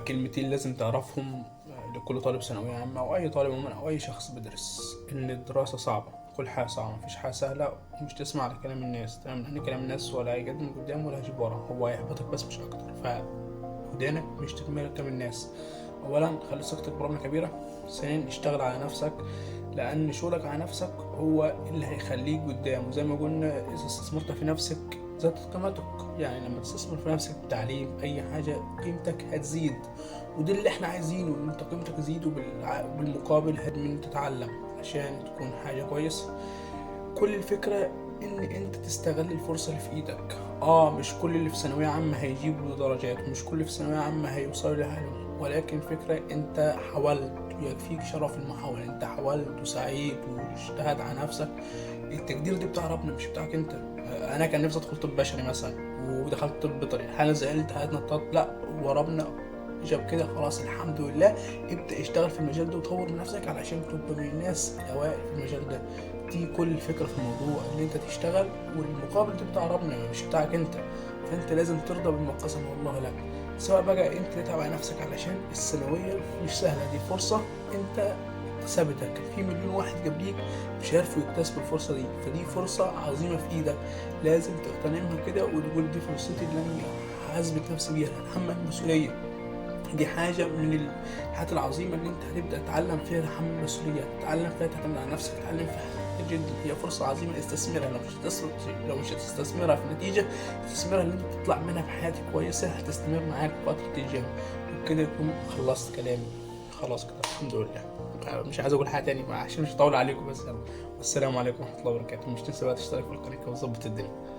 كلمتين لازم تعرفهم لكل طالب ثانوية عامة أو أي طالب عموما أو أي شخص بيدرس، إن الدراسة صعبة، كل حاجة صعبة، مفيش حاجة سهلة، ومش تسمع لكلام الناس، تمام؟ لأن كلام الناس ولا هيقدم قدام ولا هيجيب ورا، هو هيحبطك بس مش أكتر. فودانك مش تتميل لكلام الناس. أولا خلي ثقتك بربنا كبيرة، ثانيا اشتغل على نفسك، لأن شغلك على نفسك هو اللي هيخليك قدام. وزي ما قلنا إذا استثمرت في نفسك زادت قيمتك، يعني لما تستثمر في نفسك بتعليم أي حاجة قيمتك هتزيد، وده اللي احنا عايزينه، إن انت قيمتك تزيد وبالمقابل هتمن تتعلم عشان تكون حاجة كويسة. كل الفكرة إن انت تستغل الفرصة اللي في إيدك. مش كل اللي في ثانوية عامة هيجيبوا درجات، مش كل اللي في ثانوية عامة هيوصلوا لحالهم، ولكن فكرة انت حاولت، ويكفيك شرف المحاولة، انت حاولت وسعيت واجتهد على نفسك. التقدير دي بتاع ربنا مش بتاعك انت. انا كان نفسي ادخل طب بشري مثلا ودخلت طب بيطري، هل زعلت؟ هل اتنططت؟ لا، وربنا جاب كده، خلاص الحمد لله. ابدأ اشتغل في المجال ده وطور من نفسك علشان تبقى من الناس الاوائل في المجال ده. دي كل الفكرة في الموضوع، ان انت تشتغل والمقابل ده بتاع ربنا مش بتاعك انت. فانت لازم ترضى بما قسمه الله لك، سواء بقى انت تتعب على نفسك علشان الثانوية مش سهلة، دي فرصة انت اكتسبتها، كان في مليون واحد قبليك مش عارفوا يكتسبوا الفرصة دي، فدي فرصة عظيمة في ايدك لازم تغتنمها كده وتقول دي فرصتي اللي انا هثبت نفسي بيها، هتحمل المسؤولية. دي حاجة من الحاجات العظيمة اللي انت هتبدأ تتعلم فيها تحمل المسؤولية، تتعلم فيها تعتمد على نفسك، تتعلم فيها حاجات كتير جدا. هي فرصة عظيمة استثمرها، لو مش هتستثمرها في نتيجة، استثمرها اللي انت تطلع منها بحياتك كويسة هتستمر معاك فترة الجامعة. وبكده يكون خلصت كلامي، خلاص كده الحمد لله، مش عايز اقول حاجة تاني عشان مش هطول عليكم، بس يلا والسلام عليكم ورحمة الله وبركاته. مش تنسى بقى تشترك في القناة وتظبط الدنيا.